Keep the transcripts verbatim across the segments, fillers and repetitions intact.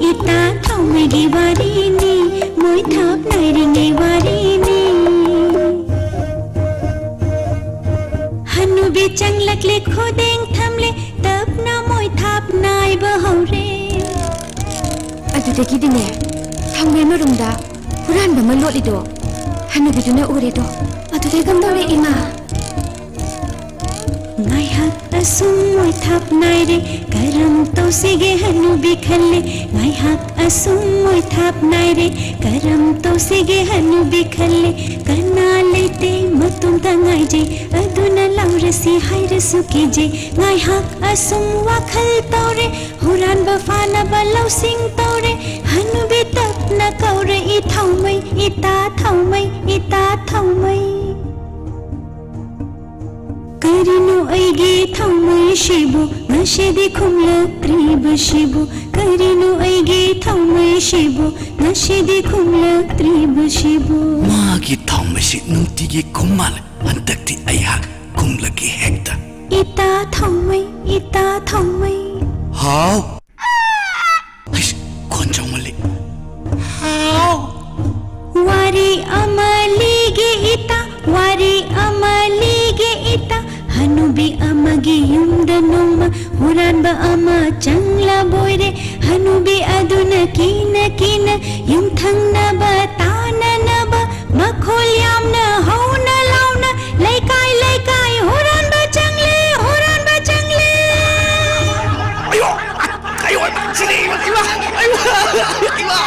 ꯏꯇꯥ ꯊꯥꯎꯃꯩꯒꯤ ꯋꯥꯔꯤꯅꯤ, ꯃꯣꯏ ꯊꯥꯞ ꯅꯥꯏꯔꯤꯉꯩ ꯋꯥꯔꯤꯅꯤ꯫ ꯍꯅꯨꯕꯤ ꯆꯪꯂꯛꯂꯦ, ꯈꯨꯗꯦꯡ ꯊꯝꯂꯦ, ꯇꯞꯅ ꯃꯣꯏ ꯊꯥꯞ ꯅꯥꯏꯕ ꯍꯧꯔꯦ꯫ ꯑꯗꯨꯗꯒꯤꯗꯤꯅꯦ, ꯊꯥꯎꯃꯩ ꯃꯔꯨꯝꯗ ꯍꯨꯔꯥꯟꯕ ꯑꯃ ꯂꯣꯠꯂꯤꯗꯣ ꯍꯅꯨꯕꯤꯗꯨꯅ ꯎꯔꯦꯗꯣ꯫ ꯑꯗꯨꯗꯩ ꯀꯝꯗꯧꯔꯦ, ꯏꯃꯥ? ꯉꯥꯏꯍꯥꯛ ꯑꯁꯨꯝ ꯃꯣꯏ ꯊꯥꯞ ꯅꯥꯏꯔꯦ, ꯀꯔꯝ ꯇꯧꯁꯤꯒꯦ ꯍꯅꯨꯕꯤ ꯈꯜꯂꯦ꯫ ꯉꯥꯏꯍꯥꯛ ꯑꯁꯨꯝ ꯃꯣꯏ ꯊꯥꯞ ꯅꯥꯏꯔꯦ, ꯀꯔꯝ ꯇꯧꯁꯤꯒꯦ ꯍꯅꯨꯕꯤ ꯈꯜꯂꯦ꯫ ꯀꯅꯥ ꯂꯩꯇꯦ ꯃꯇꯣꯝꯇ ꯉꯥꯏꯖꯩ, ꯑꯗꯨꯅ ꯂꯥꯎꯔꯁꯤ ꯍꯥꯏꯔꯁꯨ ꯀꯤꯖꯩ꯫ ꯉꯥꯏꯍꯥꯛ ꯑꯁꯨꯝ ꯋꯥꯈꯜ ꯇꯧꯔꯦ, ꯍꯨꯔꯥꯟꯕ ꯐꯥꯅꯕ ꯂꯧꯁꯤꯡ ꯇꯧꯔꯦ꯫ ꯍꯅꯨꯕꯤ ꯇꯞꯅ ꯀꯧꯔꯦ, ꯏ ꯊꯥꯎꯃꯩ, ꯏꯇꯥ ꯊꯥꯎꯃꯩ, ꯏꯇꯥ ꯊꯥꯎꯃꯩ꯫ ꯀꯔꯤꯅꯣ ꯑꯩꯒꯤ ꯊꯥꯎꯃꯩꯁꯤꯕꯨ ꯉꯁꯤꯗꯤ ꯈꯨꯝꯂꯛꯇ꯭ꯔꯤꯕꯁꯤꯕꯨ? ꯀꯔꯤꯅꯣ ꯑꯩꯒꯤ ꯊꯥꯎꯃꯩꯁꯤꯕꯨ ꯉꯁꯤꯗꯤ ꯈꯨꯝꯂꯛꯇ꯭ꯔꯤꯕꯁꯤꯕꯨ? ꯃꯥꯒꯤ ꯊꯥꯎꯃꯩꯁꯤ ꯅꯨꯡꯇꯤꯒꯤ ꯈꯨꯝ ꯃꯥꯜꯂꯦ꯫ ꯍꯟꯗꯛꯇꯤ ꯑꯩꯍꯥꯛ ꯈꯨꯝꯂꯒꯦ ꯍꯦꯛꯇ꯫ ꯏꯇꯥ ꯊꯥꯎꯃꯩ, ꯏꯇꯥ ꯊꯥꯎꯃꯩ꯫ ꯍꯥꯎ꯫ ꯍꯩꯁ, ꯈꯣꯟ ꯆꯥꯎꯃꯜꯂꯤ꯫ ꯍꯥꯎ꯫ ꯋꯥꯔꯤ ꯑꯃ ꯂꯤꯒꯦ ꯏꯇꯥ, ꯋꯥꯔꯤ ꯑꯃ ꯂꯤꯒꯦ ꯏꯇꯥ꯫ ꯍꯅꯨꯕꯤ ꯑꯃꯒꯤ ꯌꯨꯝꯗ ꯅꯣꯡꯃ ꯍꯨꯔꯥꯟꯕ ꯑꯃ ꯆꯪꯂꯕꯣꯏꯔꯦ꯫ ꯍꯅꯨꯕꯤ ꯑꯗꯨꯅ ꯀꯤꯅ ꯀꯤꯅ ꯌꯨꯝꯊꯪꯅꯕ ꯇꯥꯅꯅꯕ ꯃꯈꯣꯜ ꯌꯥꯝꯅ ꯍꯧꯅ ꯂꯥꯎꯅ ꯂꯩꯀꯥꯏ ꯂꯩꯀꯥꯏ ꯍꯨꯔꯥꯟꯕ ꯆꯪꯂꯦ, ꯍꯨꯔꯥꯟꯕ ꯆꯪꯂꯦ꯫ ꯑꯌꯣ! ꯑꯌꯣ! ꯁꯤꯗꯤ ꯏꯃꯥ! ꯏꯃꯥ! ꯏꯃꯥ! ꯏꯃꯥ!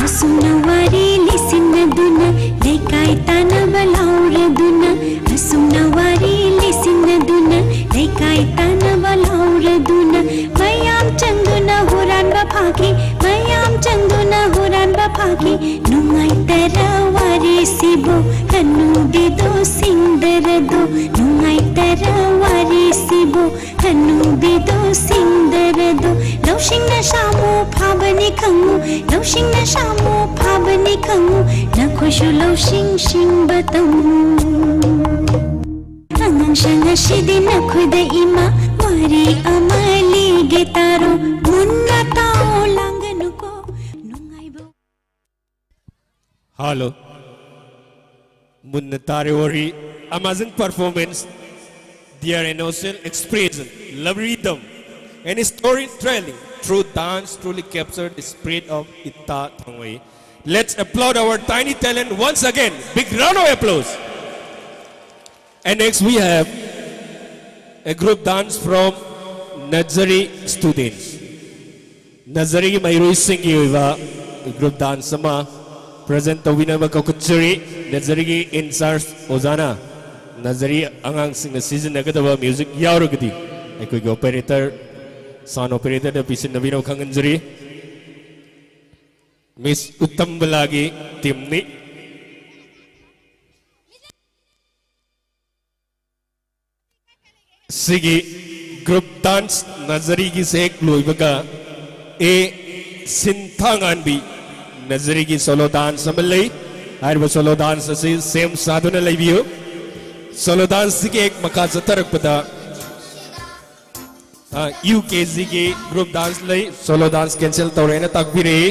ꯑꯁꯨꯝꯅ ꯋꯥꯔꯤ ꯂꯤꯁꯤꯟꯅꯗꯨꯅ ꯂꯩꯀꯥꯏ ꯇꯥꯅꯕ ꯂꯥꯎꯔꯗꯨꯅ, ꯑꯁꯨꯝꯅ ꯋꯥꯔꯤ ꯂꯤꯁꯤꯟꯅꯗꯨꯅ ꯂꯩꯀꯥꯏ ꯇꯥꯅꯕ ꯂꯥꯎꯔꯗꯨꯅ ꯃꯌꯥꯝ ꯆꯪꯗꯨꯅ ꯍꯨꯔꯥꯟꯕ ꯐꯥꯈꯤ, ꯃꯌꯥꯝ ꯆꯪꯗꯨꯅ ꯍꯨꯔꯥꯟꯕ ꯐꯥꯈꯤ꯫ ꯅꯨꯡꯉꯥꯏꯇꯔ ꯋꯥꯔꯤꯁꯤꯕꯨ ꯍꯅꯨꯕꯤꯗꯣ ꯁꯤꯡꯗꯔꯗꯣ, ꯅꯨꯡꯉꯥꯏꯇꯔ ꯋꯥꯔꯤꯁꯤꯕꯨ ꯍꯅꯨꯕꯤꯗꯣ ꯁꯤꯡꯗꯔꯗꯣ꯫ ꯂꯧꯁꯤꯡꯅ ꯁꯥꯃꯨ ꯐꯥꯕꯅꯤ ꯈꯪꯉꯨ, ꯂꯧꯁꯤꯡꯅ ꯁꯥꯃꯨ ꯐꯥꯕꯅꯤ ꯈꯪꯉꯨ, ꯅꯈꯣꯏꯁꯨ ꯂꯧꯁꯤꯡ ꯁꯤꯡꯕ ꯇꯝꯃꯨ꯫ ꯑꯉꯥꯡꯁꯤꯡ ꯉꯁꯤꯗꯤ ꯅꯈꯣꯏꯗ ꯏꯃꯥ ꯋꯥꯔꯤ ꯑꯃ ꯂꯤꯒꯦ꯫ ꯒꯤꯇꯥꯔꯣ ꯃꯨꯟꯅ ꯇꯥꯎ ꯂꯥꯡꯒꯅꯨꯀꯣ ꯅꯨꯡꯉꯥꯏꯕ꯫ Hello. ꯃꯨꯟꯅ ꯇꯥꯔꯦ ꯋꯥꯔꯤ. Amazing performance. Their innocent expression, love rhythm, and storytelling through dance truly capture the spirit of Ita Thangwei. Let's applaud our tiny talent once again. Big round of applause. And next we have a group dance from Nazari students. ꯅꯖꯔꯤꯒꯤ ꯃꯍꯩꯔꯣꯏꯁꯤꯡꯒꯤ ꯑꯣꯏꯕ group dance ꯑꯃ present ꯇꯧꯕꯤꯅꯕ ꯀꯧꯈꯠꯆꯔꯤ꯫ ꯅꯖꯔꯤꯒꯤ in charge ꯑꯣꯖꯥꯅ ꯅꯖꯔꯤ ꯑꯉꯥꯡꯁꯤꯡꯅ ꯁꯤꯖꯤꯟꯅꯒꯗꯕ music ꯌꯥꯎꯔꯒꯗꯤ ꯑꯩꯈꯣꯏꯒꯤ operator, sound operatorꯗ ꯄꯤꯁꯤꯟꯅꯕꯤꯅꯕ ꯈꯪꯍꯟꯖꯔꯤ꯫ Miss ꯎꯠꯇꯝꯕꯂꯥꯒꯤ teamꯅꯤ꯫ ꯁꯤꯒꯤ group dance ꯅꯖꯔꯤꯒꯤꯁꯦ ꯍꯦꯛ ꯂꯣꯏꯕꯒ ꯑꯦ ꯁꯤꯟꯊꯥꯉꯥꯟꯕꯤ ꯅꯖꯔꯤꯒꯤ solo dance ꯑꯃ ꯂꯩ꯫ ꯍꯥꯏꯔꯤꯕ solo dance ꯑꯁꯤ ꯁꯦꯝ ꯁꯥꯗꯨꯅ ꯂꯩꯕꯤꯌꯨ꯫ Solo danceꯁꯤꯒꯤ ꯍꯦꯛ ꯃꯈꯥ ꯆꯠꯊꯔꯛꯄꯗ ꯌꯨ ꯀꯦ ꯖꯤꯒꯤ group dance ꯂꯩ꯫ Solo dance cancel ꯇꯧꯔꯦꯅ ꯇꯥꯛꯄꯤꯔꯛꯏ꯫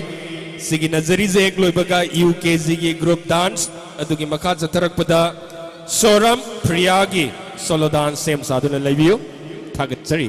ꯁꯤꯒꯤ ꯅꯖꯔꯤꯁꯦ ꯍꯦꯛ ꯂꯣꯏꯕꯒ ꯌꯨ ꯀꯦ ꯖꯤꯒꯤ group dance, ꯑꯗꯨꯒꯤ ꯃꯈꯥ ꯆꯠꯊꯔꯛꯄꯗ ꯁꯣꯔꯝ ꯄ꯭ꯔꯤꯌꯥꯒꯤ solo dance ꯁꯦꯝ ꯁꯥꯗꯨꯅ ꯂꯩꯕꯤꯌꯨ꯫ ꯊꯥꯒꯠꯆꯔꯤ꯫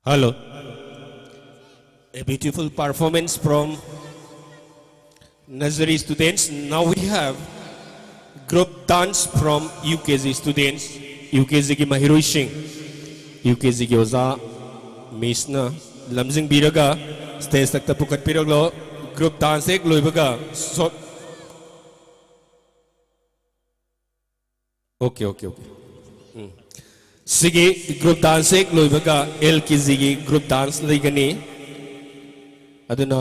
Hello. A beautiful performance from nursery students. Now we have group dance from U K G students. U K G ꯒꯤ ꯃꯍꯩꯔꯣꯏꯁꯤꯡ, U K G ꯒꯤ ꯑꯣꯖꯥ ꯃꯤꯁꯅ ꯂꯝꯖꯤꯡꯕꯤꯔꯒ stage ꯇꯛꯇ ꯄꯨꯈꯠꯄꯤꯔꯛꯂꯣ꯫ Group dance ꯍꯦꯛ ꯂꯣꯏꯕꯒ ꯁꯣ-, OK, OK, OK. ꯎꯝ꯫ ꯁꯤꯒꯤ group dance ꯍꯦꯛ ꯂꯣꯏꯕꯒ L K G ꯒꯤ group dance ꯂꯩꯒꯅꯤ꯫ ꯑꯗꯨꯅ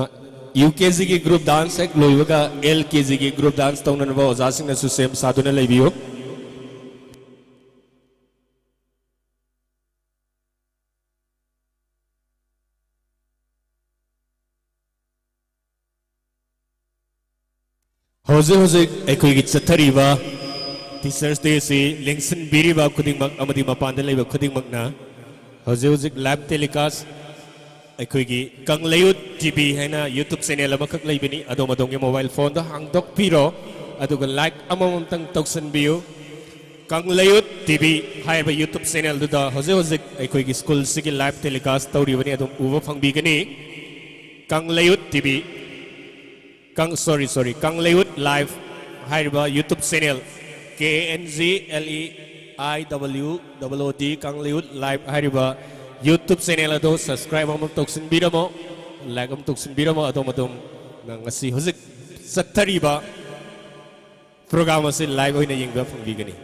U K G ꯒꯤ group dance ꯍꯦꯛ ꯂꯣꯏꯕꯒ L K G ꯒꯤ group dance ꯇꯧꯅꯅꯕ ꯑꯣꯖꯥꯁꯤꯡꯅꯁꯨ ꯁꯦꯝ ꯁꯥꯗꯨꯅ ꯂꯩꯕꯤꯌꯨ꯫ ꯍꯧꯖꯤꯛ ꯍꯧꯖꯤꯛ ꯑꯩꯈꯣꯏꯒꯤ ꯆꯠꯊꯔꯤꯕ Teachers' Day ꯑꯁꯤ ꯂꯦꯡꯁꯤꯟꯕꯤꯔꯤꯕ ꯈꯨꯗꯤꯡꯃꯛ ꯑꯃꯗꯤ ꯃꯄꯥꯟꯗ ꯂꯩꯕ ꯈꯨꯗꯤꯡꯃꯛꯅ ꯍꯧꯖꯤꯛ ꯍꯧꯖꯤꯛ live telecast ꯑꯩꯈꯣꯏꯒꯤ ꯀꯪꯂꯩꯌꯨꯠ T V ꯍꯥꯏꯅ YouTube channel ꯑꯃꯈꯛ ꯂꯩꯕꯅꯤ꯫ ꯑꯗꯣꯝ ꯑꯗꯣꯝꯒꯤ mobile phoneꯗ ꯍꯥꯡꯗꯣꯛꯄꯤꯔꯣ, ꯑꯗꯨꯒ like ꯑꯃꯃꯝꯇꯪ ꯇꯧꯁꯟꯕꯤꯌꯨ꯫ ꯀꯪꯂꯩꯌꯨꯠ T V ꯍꯥꯏꯔꯤꯕ YouTube channelꯗꯨꯗ ꯍꯧꯖꯤꯛ ꯍꯧꯖꯤꯛ ꯑꯩꯈꯣꯏꯒꯤ schoolꯁꯤꯒꯤ live telecast ꯇꯧꯔꯤꯕꯅꯤ, ꯑꯗꯨꯝ ꯎꯕ ꯐꯪꯕꯤꯒꯅꯤ꯫ ꯀꯪꯂꯩꯌꯨꯠ T V, ꯀꯪ-, sorry, sorry, ꯀꯪꯂꯩꯌꯨꯠ Live ꯍꯥꯏꯔꯤꯕ YouTube channel, K N G L E I W O O D, ꯀꯪꯂꯩꯌꯨꯠ Live ꯍꯥꯏꯔꯤꯕ YouTube channel ꯑꯗꯣ subscribe ꯑꯃ ꯇꯧꯁꯤꯟꯕꯤꯔꯝꯃꯣ, like ꯑꯃ ꯇꯧꯁꯤꯟꯕꯤꯔꯝꯃꯣ꯫ ꯑꯗꯣꯝ ꯑꯗꯣꯝꯅ ꯉꯁꯤ ꯍꯧꯖꯤꯛ ꯆꯠꯊꯔꯤꯕ program ꯑꯁꯤ live ꯑꯣꯏꯅ ꯌꯦꯡꯕ ꯐꯪꯕꯤꯒꯅꯤ꯫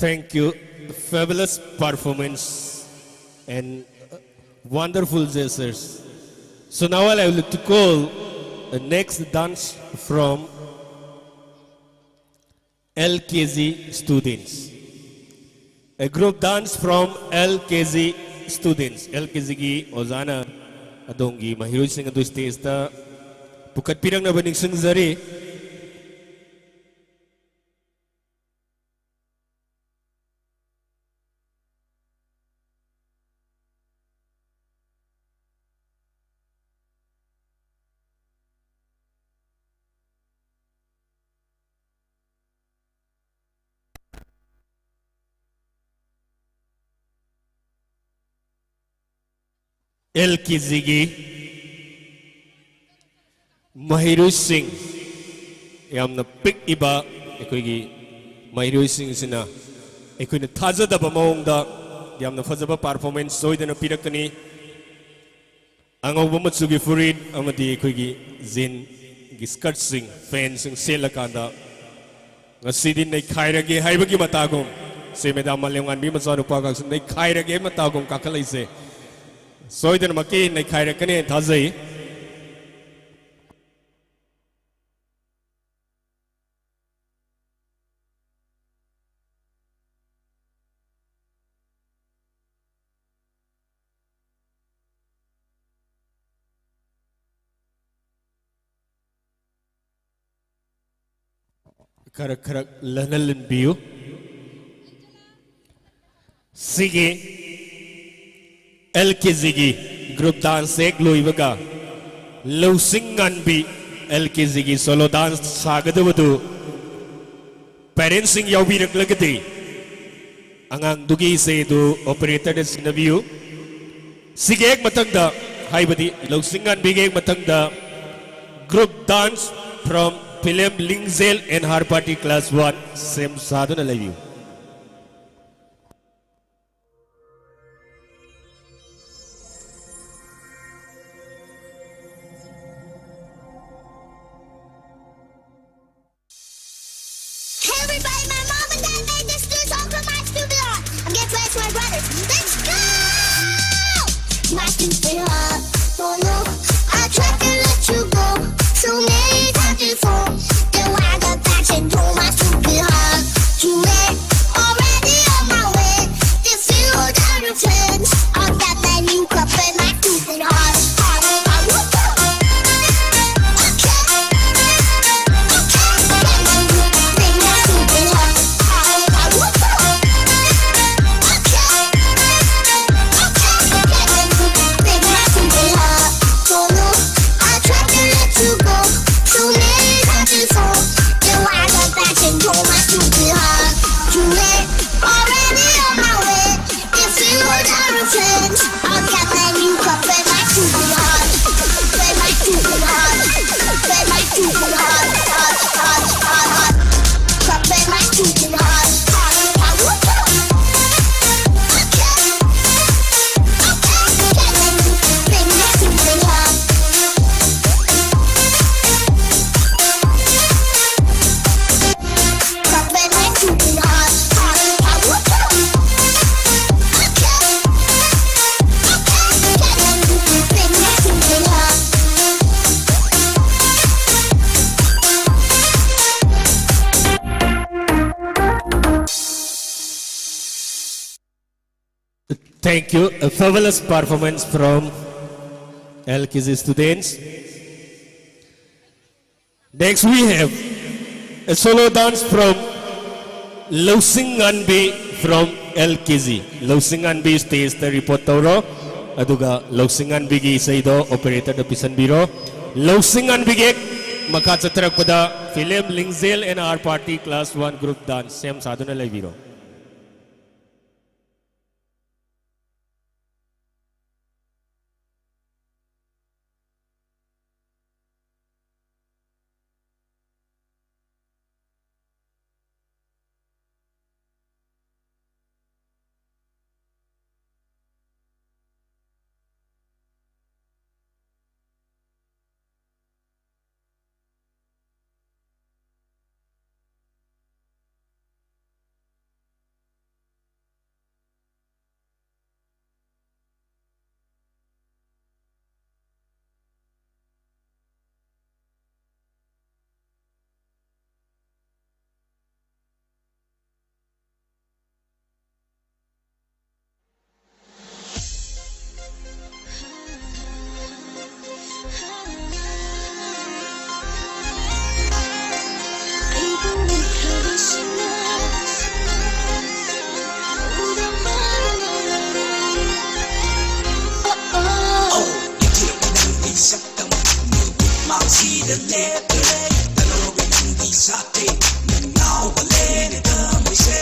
Thank you. Fabulous performance and wonderful gestures. So now I would like to call the next dance from L K G students. A group dance from L K G students. L K G ꯒꯤ ꯑꯣꯖꯥꯅ ꯑꯗꯣꯝꯒꯤ ꯃꯍꯩꯔꯣꯏꯁꯤꯡ ꯑꯗꯨ stage ꯇ ꯄꯨꯈꯠꯄꯤꯔꯛꯅꯕ ꯅꯤꯡꯁꯤꯡꯖꯔꯤ꯫ L K G ꯒꯤ ꯃꯍꯩꯔꯣꯏꯁꯤꯡ, ꯌꯥꯝꯅ ꯄꯤꯛꯏꯕ ꯑꯩꯈꯣꯏꯒꯤ ꯃꯍꯩꯔꯣꯏꯁꯤꯡꯁꯤꯅ ꯑꯩꯈꯣꯏꯅ ꯊꯥꯖꯗꯕ ꯃꯑꯣꯡꯗ ꯌꯥꯝꯅ ꯐꯖꯕ performance ꯁꯣꯏꯗꯅ ꯄꯤꯔꯛꯀꯅꯤ꯫ ꯑꯉꯧꯕ ꯃꯆꯨꯒꯤ ꯐꯨꯔꯤꯠ ꯑꯃꯗꯤ ꯑꯩꯈꯣꯏꯒꯤ jean ꯒꯤ skirt ꯁꯤꯡ, pant ꯁꯤꯡ ꯁꯦꯠꯂꯀꯥꯟꯗ ꯉꯁꯤꯗꯤ ꯅꯩꯈꯥꯏꯔꯒꯦ ꯍꯥꯏꯕꯒꯤ ꯃꯇꯥꯒꯨꯝ, ꯁꯦ ꯃꯦꯗꯥꯝ ꯃꯥꯂꯦꯝꯉꯥꯟꯕꯤ ꯃꯆꯥꯅꯨꯄꯥꯒꯁꯨ ꯅꯩꯈꯥꯏꯔꯒꯦ ꯃꯇꯥꯒꯨꯝ ꯀꯥꯈꯠꯂꯛꯏꯁꯦ ꯁꯣꯏꯗꯅꯃꯛꯀꯤ ꯅꯩꯈꯥꯏꯔꯛꯀꯅꯤ ꯍꯥꯏꯅ ꯊꯥꯖꯩ꯫ ꯈꯔ ꯈꯔ ꯂꯟꯅ ꯂꯟꯕꯤꯌꯨ꯫ ꯁꯤꯒꯤ L K G ꯒꯤ group dance ꯍꯦꯛ ꯂꯣꯏꯕꯒ ꯂꯧꯁꯤꯡ ꯉꯥꯟꯕꯤ L K G ꯒꯤ solo dance ꯁꯥꯒꯗꯕꯗꯨ parents ꯁꯤꯡ ꯌꯥꯎꯕꯤꯔꯛꯂꯒꯗꯤ ꯑꯉꯥꯡꯗꯨꯒꯤ ꯏꯁꯩꯗꯨ operator ꯗ ꯁꯤꯟꯅꯕꯤꯌꯨ꯫ ꯁꯤꯒꯤ ꯍꯦꯛ ꯃꯊꯪꯗ, ꯍꯥꯏꯕꯗꯤ ꯂꯧꯁꯤꯡ ꯉꯥꯟꯕꯤꯒꯤ ꯍꯦꯛ ꯃꯊꯪꯗ group dance from film ꯂꯤꯡꯖꯦꯜ and her party class one ꯁꯦꯝ ꯁꯥꯗꯨꯅ ꯂꯩꯕꯤꯌꯨ꯫ Everybody, my mom and dad made this juice all Let's go! My stupid heart, don't know. I tried to let you go so many times before. Then why the passion told my stupid heart? Too late, already on my way. If you were down to friends, I'll bet that you could break my stupid heart. Thank you. A fabulous performance from L K G students. Next, we have a solo dance from Lausing Anbi from L K G. Lausing Anbi stage ꯇ report ꯇꯧꯔꯣ꯫ ꯑꯗꯨꯒ ꯂꯧꯁꯤꯡ ꯑꯟꯕꯤꯒꯤ ꯏꯁꯩꯗꯣ operator ꯗ ꯄꯤꯁꯟꯕꯤꯔꯣ꯫ ꯂꯧꯁꯤꯡ ꯑꯟꯕꯤꯒꯤ ꯍꯦꯛ ꯃꯈꯥ ꯆꯠꯊꯔꯛꯄꯗ film ꯂꯤꯡꯖꯦꯜ and our party class one group dance ꯁꯦꯝ ꯁꯥꯗꯨꯅ ꯂꯩꯕꯤꯔꯣ꯫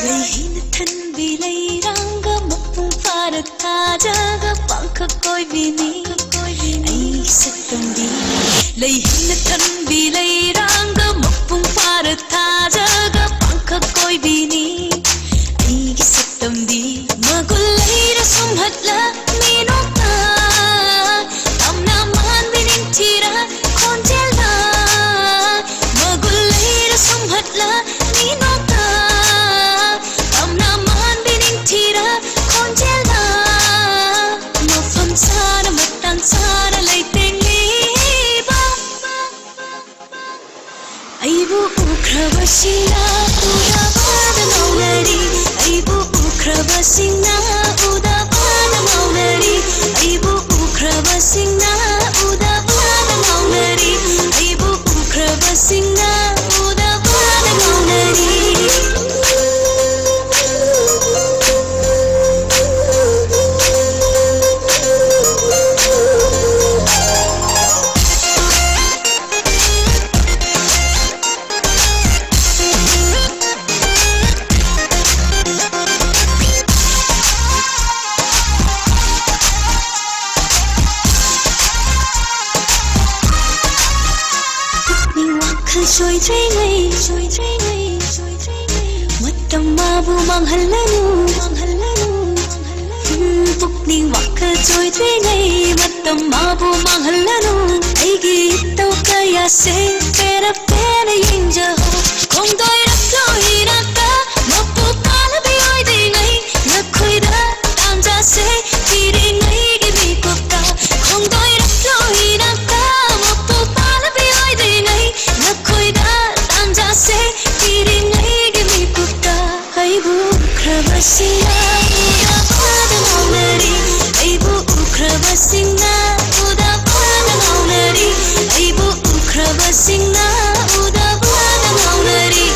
ꯂꯩꯍꯩꯅ ꯊꯟꯕꯤ ꯂꯩꯔꯥꯡꯒ ꯃꯄꯨꯡ ꯐꯥꯔ ꯊꯥꯖꯒ ꯄꯥꯡꯈꯛ ꯀꯣꯏꯕꯤꯅꯤ ꯑꯩꯒꯤ ꯁꯛꯇꯝꯗꯤ꯫ ꯂꯩꯍꯩꯅ ꯊꯟꯕꯤ ꯂꯩꯔꯥꯡꯒ ꯃꯄꯨꯡ ꯐꯥꯔ ꯊꯥꯖꯒ ꯄꯥꯡꯈꯛ ꯀꯣꯏꯕꯤꯅꯤ ꯑꯩꯒꯤ ꯁꯛꯇꯝꯗꯤ꯫ ꯃꯒꯨꯟ ꯂꯩꯔ ꯁꯨꯝꯍꯠꯂ ꯃꯤꯅꯣꯛꯇ ꯇꯝꯅ ꯃꯥꯟꯕꯤ ꯅꯤꯡꯊꯤꯔ ꯈꯣꯟꯖꯦꯜꯗ ꯃꯒꯨꯟ ꯂꯩꯔ ꯁꯨꯝꯍꯠꯂ ꯃꯤꯅꯣꯛꯇ ꯇꯝꯅ ꯃꯥꯟꯕꯤ ꯅꯤꯡꯊꯤꯔ ꯈꯣꯟꯖꯦꯜꯗ ꯃꯐꯝ ꯆꯥꯅ ꯃꯇꯥꯡ ꯆꯥꯅ ꯂꯩꯇꯦꯡꯂꯤꯕ ꯑꯩꯕꯨ ꯎꯈ꯭ꯔꯕꯁꯤꯡꯅ ꯎꯗꯕꯗ ꯉꯥꯎꯅꯔꯤ꯫ ꯑꯩꯕꯨ ꯎꯈ꯭ꯔꯕꯁꯤꯡꯅ ꯎꯗꯕꯗ ꯉꯥꯎꯅꯔꯤ꯫ ꯑꯩꯕꯨ ꯎꯈ꯭ꯔꯕꯁꯤꯡꯅ ꯎꯗꯕꯗ ꯉꯥꯎꯅꯔꯤ꯫ ꯑꯩꯕꯨ ꯎꯈ꯭ꯔꯕꯁꯤꯡꯅ ꯎꯗꯕꯗ ꯉꯥꯎꯅꯔꯤ꯫ ꯄꯨꯛꯅꯤꯡ ꯋꯥꯈꯜ ꯆꯣꯏꯗ꯭ꯔꯤꯉꯩ, ꯆꯣꯏꯗ꯭ꯔꯤꯉꯩ, ꯆꯣꯏꯗ꯭ꯔꯤꯉꯩ꯫ ꯃꯇꯝ ꯃꯥꯕꯨ ꯃꯥꯡꯍꯜꯂꯅꯨ, ꯃꯥꯡꯍꯜꯂꯅꯨ, ꯃꯥꯡꯍꯜꯂꯅꯨ꯫ ꯎꯝ, ꯄꯨꯛꯅꯤꯡ ꯋꯥꯈꯜ ꯆꯣꯏꯗ꯭ꯔꯤꯉꯩ ꯃꯇꯝ ꯃꯥꯕꯨ ꯃꯥꯡꯍꯜꯂꯅꯨ꯫ ꯑꯩꯒꯤ ꯏꯇꯧ ꯀꯌꯥꯁꯦ ꯄꯦꯔ ꯄꯦꯔ ꯌꯦꯡꯖꯍꯧ꯫ ꯈꯣꯡꯗꯣꯏꯔꯛꯂꯣ ꯏꯅꯥꯛꯇ ꯃꯄꯨ ꯄꯥꯜꯂꯕꯤ ꯑꯣꯏꯗ꯭ꯔꯤꯉꯩ ꯅꯈꯣꯏꯗ ꯇꯥꯟꯖꯥꯁꯦ ꯄꯤꯔꯤꯉꯩꯒꯤ ꯃꯤꯀꯨꯞꯇ꯫ ꯈꯣꯡꯗꯣꯏꯔꯛꯂꯣ ꯏꯅꯥꯛꯇ ꯃꯄꯨ ꯄꯥꯜꯂꯕꯤ ꯑꯣꯏꯗ꯭ꯔꯤꯉꯩ ꯅꯈꯣꯏꯗ ꯇꯥꯟꯖꯥꯁꯦ ꯄꯤꯔꯤꯉꯩꯒꯤ ꯃꯤꯀꯨꯞꯇ꯫ ꯑꯩꯕꯨ ꯎꯈ꯭ꯔꯕꯁꯤꯡꯅ ꯎꯗꯕꯗ ꯉꯥꯎꯅꯔꯤ꯫ ꯑꯩꯕꯨ ꯎꯈ꯭ꯔꯕꯁꯤꯡꯅ ꯎꯗꯕꯗ ꯉꯥꯎꯅꯔꯤ꯫ ꯑꯩꯕꯨ ꯎꯈ꯭ꯔꯕꯁꯤꯡꯅ ꯎꯗꯕꯗ ꯉꯥꯎꯅꯔꯤ꯫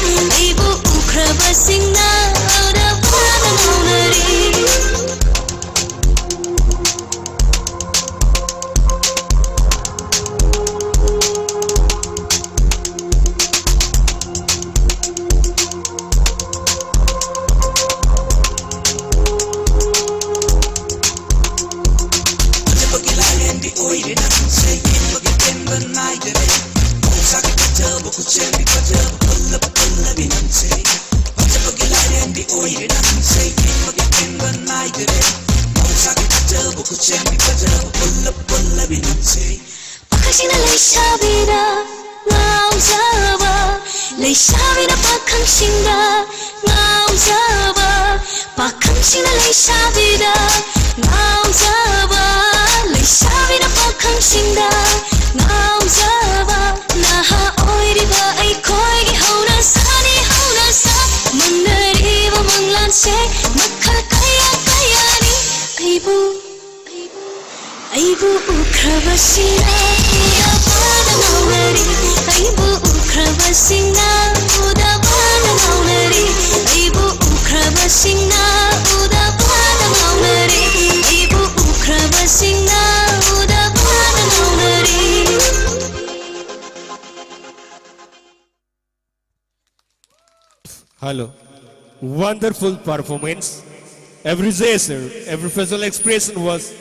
ꯑꯣꯏꯔꯦ ꯅꯪꯁꯦ ꯌꯦꯡꯕꯒꯤ ꯄꯦꯟꯕ ꯅꯥꯏꯗꯔꯦ꯫ ꯃꯍꯧꯁꯥꯒꯤ ꯐꯖꯕ ꯈꯨꯠꯁꯦꯝꯒꯤ ꯐꯖꯕ ꯄꯜꯂꯕ ꯄꯜꯂꯕꯤ ꯅꯪꯁꯦ꯫ ꯐꯖꯕꯒꯤ ꯂꯥꯏꯔꯦꯝꯕꯤ ꯑꯣꯏꯔꯦ ꯅꯪꯁꯦ ꯌꯦꯡꯕꯒꯤ ꯄꯦꯟꯕ ꯅꯥꯏꯗꯔꯦ꯫ ꯃꯍꯧꯁꯥꯒꯤ ꯐꯖꯕ ꯈꯨꯠꯁꯦꯝꯒꯤ ꯐꯖꯕ ꯄꯜꯂꯕ ꯄꯜꯂꯕꯤ ꯅꯪꯁꯦ꯫ ꯄꯥꯈꯪꯁꯤꯡꯅ ꯂꯩꯁꯥꯕꯤꯗ ꯉꯥꯎꯖꯕ, ꯂꯩꯁꯥꯕꯤꯅ ꯄꯥꯈꯪꯁꯤꯡꯗ ꯉꯥꯎꯖꯕ, ꯄꯥꯈꯪꯁꯤꯡꯅ ꯂꯩꯁꯥꯕꯤꯗ ꯉꯥꯎꯖꯕ, ꯂꯩꯁꯥꯕꯤꯅ ꯄꯥꯈꯪꯁꯤꯡꯗ ꯉꯥꯎꯖꯕ꯫ ꯅꯍꯥ ꯑꯣꯏꯔꯤꯕ ꯑꯩꯈꯣꯏꯒꯤ ꯍꯧꯅꯁꯥꯅꯤ ꯍꯧꯅꯁꯥ꯫ ꯃꯪꯅꯔꯤꯕ ꯃꯪꯂꯥꯟꯁꯦ ꯃꯈꯜ ꯀꯌꯥ ꯀꯌꯥꯅꯤ꯫ ꯑꯩꯕꯨ ꯑꯩꯕꯨ ꯎꯈ꯭ꯔꯕꯁꯤꯡꯅ ꯎꯗꯕꯅ ꯉꯥꯎꯅꯔꯤ꯫ ꯑꯩꯕꯨ ꯎꯈ꯭ꯔꯕꯁꯤꯡꯅ ꯎꯗꯕꯅ ꯉꯥꯎꯅꯔꯤ꯫ ꯑꯩꯕꯨ ꯎꯈ꯭ꯔꯕꯁꯤꯡꯅ ꯎꯗꯕꯅ ꯉꯥꯎꯅꯔꯤ꯫ ꯑꯩꯕꯨ ꯎꯈ꯭ꯔꯕꯁꯤꯡꯅ ꯎꯗꯕꯅ ꯉꯥꯎꯅꯔꯤ꯫ Hello. Wonderful performance. Every gesture, every facial expression was,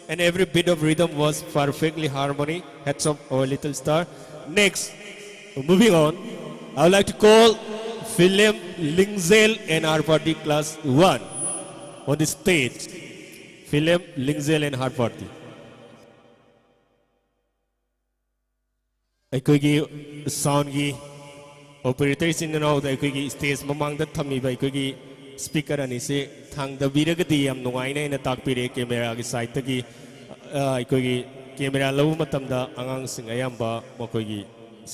and every bit of rhythm was perfectly harmony. Hats off, our little star. Next, moving on, I would like to call Philem Lingzel and her party class one on the stage. Philem Lingzel and her party. ꯑꯩꯈꯣꯏꯒꯤ ꯁꯥꯎꯟꯒꯤ ꯑꯣꯄꯔꯦꯇꯔ ꯏꯆꯤꯟ ꯏꯅꯥꯎꯗ ꯑꯩꯈꯣꯏꯒꯤ stage ꯃꯃꯥꯡꯗ ꯊꯝꯃꯤꯕ ꯑꯩꯈꯣꯏꯒꯤ speaker ꯑꯅꯤꯁꯦ ꯊꯥꯡꯗꯕꯤꯔꯒꯗꯤ ꯌꯥꯝ ꯅꯨꯡꯉꯥꯏꯅꯦꯅ ꯇꯥꯛꯄꯤꯔꯦ꯫ ꯀꯦꯃꯦꯔꯥꯒꯤ ꯁꯥꯏꯠꯇꯒꯤ, ꯑ, ꯑꯩꯈꯣꯏꯒꯤ ꯀꯦꯃꯦꯔꯥ ꯂꯧꯕ ꯃꯇꯝꯗ ꯑꯉꯥꯡꯁꯤꯡ ꯑꯌꯥꯝꯕ ꯃꯈꯣꯏꯒꯤ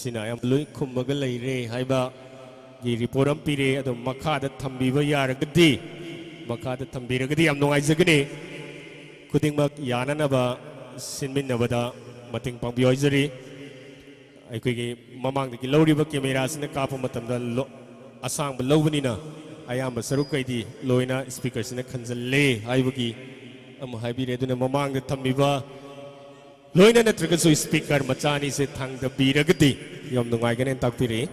ꯁꯤꯅ ꯑꯌꯥꯝꯕ ꯂꯣꯏ ꯈꯨꯝꯃꯒ ꯂꯩꯔꯦ ꯍꯥꯏꯕꯒꯤ ꯔꯤꯄꯣꯔꯠ ꯑꯃ ꯄꯤꯔꯦ꯫ ꯑꯗꯣ ꯃꯈꯥꯗ ꯊꯝꯕꯤꯕ ꯌꯥꯔꯒꯗꯤ, ꯃꯈꯥꯗ ꯊꯝꯕꯤꯔꯒꯗꯤ ꯌꯥꯝ ꯅꯨꯡꯉꯥꯏꯖꯒꯅꯤ꯫ ꯈꯨꯗꯤꯡꯃꯛ ꯌꯥꯅꯅꯕ ꯁꯤꯟꯃꯤꯟꯅꯕꯗ ꯃꯇꯦꯡ ꯄꯥꯡꯕꯤꯌꯨ ꯍꯥꯏꯖꯔꯤ꯫ ꯑꯩꯈꯣꯏꯒꯤ ꯃꯃꯥꯡꯗꯒꯤ ꯂꯧꯔꯤꯕ ꯀꯦꯃꯦꯔꯥꯁꯤꯅ ꯀꯥꯞꯄ ꯃꯇꯝꯗ ꯂꯣ-, ꯑꯁꯥꯡꯕ ꯂꯧꯕꯅꯤꯅ ꯑꯌꯥꯝꯕ ꯁꯔꯨꯛꯈꯩꯗꯤ ꯂꯣꯏꯅ ꯁ꯭ꯄꯤꯀꯔꯁꯤꯅ ꯈꯟꯖꯜꯂꯦ ꯍꯥꯏꯕꯒꯤ ꯑꯃ ꯍꯥꯏꯕꯤꯔꯦ꯫ ꯑꯗꯨꯅ ꯃꯃꯥꯡꯗ ꯊꯝꯃꯤꯕ ꯂꯣꯏꯅ ꯅꯠꯇ꯭ꯔꯒꯁꯨ ꯁ꯭ꯄꯤꯀꯔ ꯃꯆꯥ ꯑꯅꯤꯁꯦ ꯊꯥꯡꯗꯕꯤꯔꯒꯗꯤ ꯌꯥꯝ ꯅꯨꯡꯉꯥꯏꯒꯅꯦꯅ ꯇꯥꯛꯄꯤꯔꯛꯏ꯫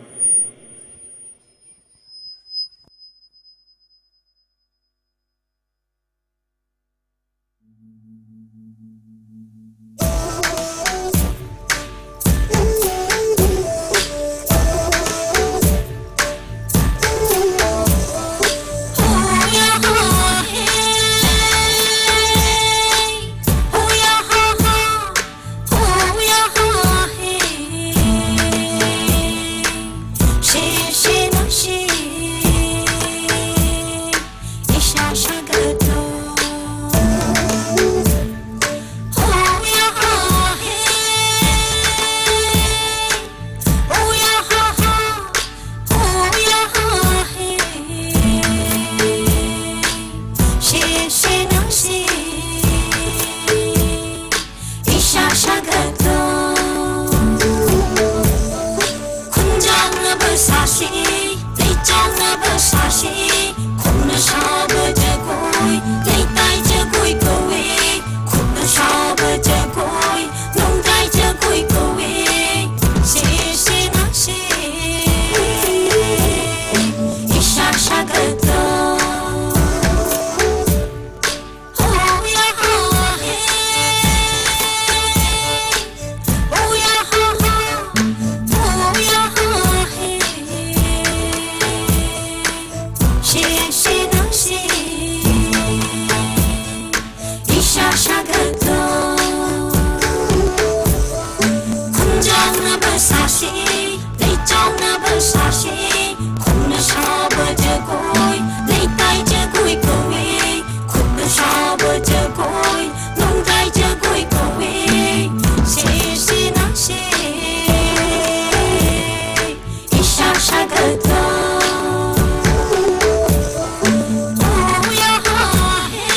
ꯁꯥꯒꯠꯂꯣ꯫ ꯈꯣꯡꯖꯥꯎꯅꯕ ꯁꯥꯁꯤ, ꯂꯩꯆꯥꯎꯅꯕ ꯁꯥꯁꯤ, ꯈꯣꯡꯅ ꯁꯥꯕ ꯖꯒꯣꯏ, ꯂꯩꯇꯥꯏ ꯖꯒꯣꯏ ꯀꯧꯏ, ꯈꯨꯠꯅ ꯁꯥꯕ ꯖꯒꯣꯏ, ꯅꯣꯡꯗꯥꯏ ꯖꯒꯣꯏ ꯀꯧꯏ꯫ ꯁꯦ, ꯁꯦ, ꯅꯪꯁꯦ ꯏꯁꯥ ꯁꯥꯒꯠꯂꯣ꯫ ꯏꯁꯥ ꯁꯥꯒꯠꯂꯣ꯫ ꯈꯣꯡꯖꯥꯎꯅꯕ ꯁꯥꯁꯤ, ꯂꯩꯆꯥꯎꯅꯕ ꯁꯥꯁꯤ, ꯈꯣꯡꯅ ꯁꯥꯕ ꯖꯒꯣꯏ, ꯂꯩꯇꯥꯏ ꯖꯒꯣꯏ ꯀꯧꯏ, ꯈꯨꯠꯅ ꯁꯥꯕ ꯖꯒꯣꯏ, ꯅꯣꯡꯗꯥꯏ ꯖꯒꯣꯏ ꯀꯧꯏ꯫ ꯁꯦ, ꯁꯦ, ꯅꯪꯁꯦ ꯏꯁꯥ ꯁꯥꯒꯠꯂꯣ꯫ ꯍꯣꯌꯥ ꯍꯥ ꯍꯦ,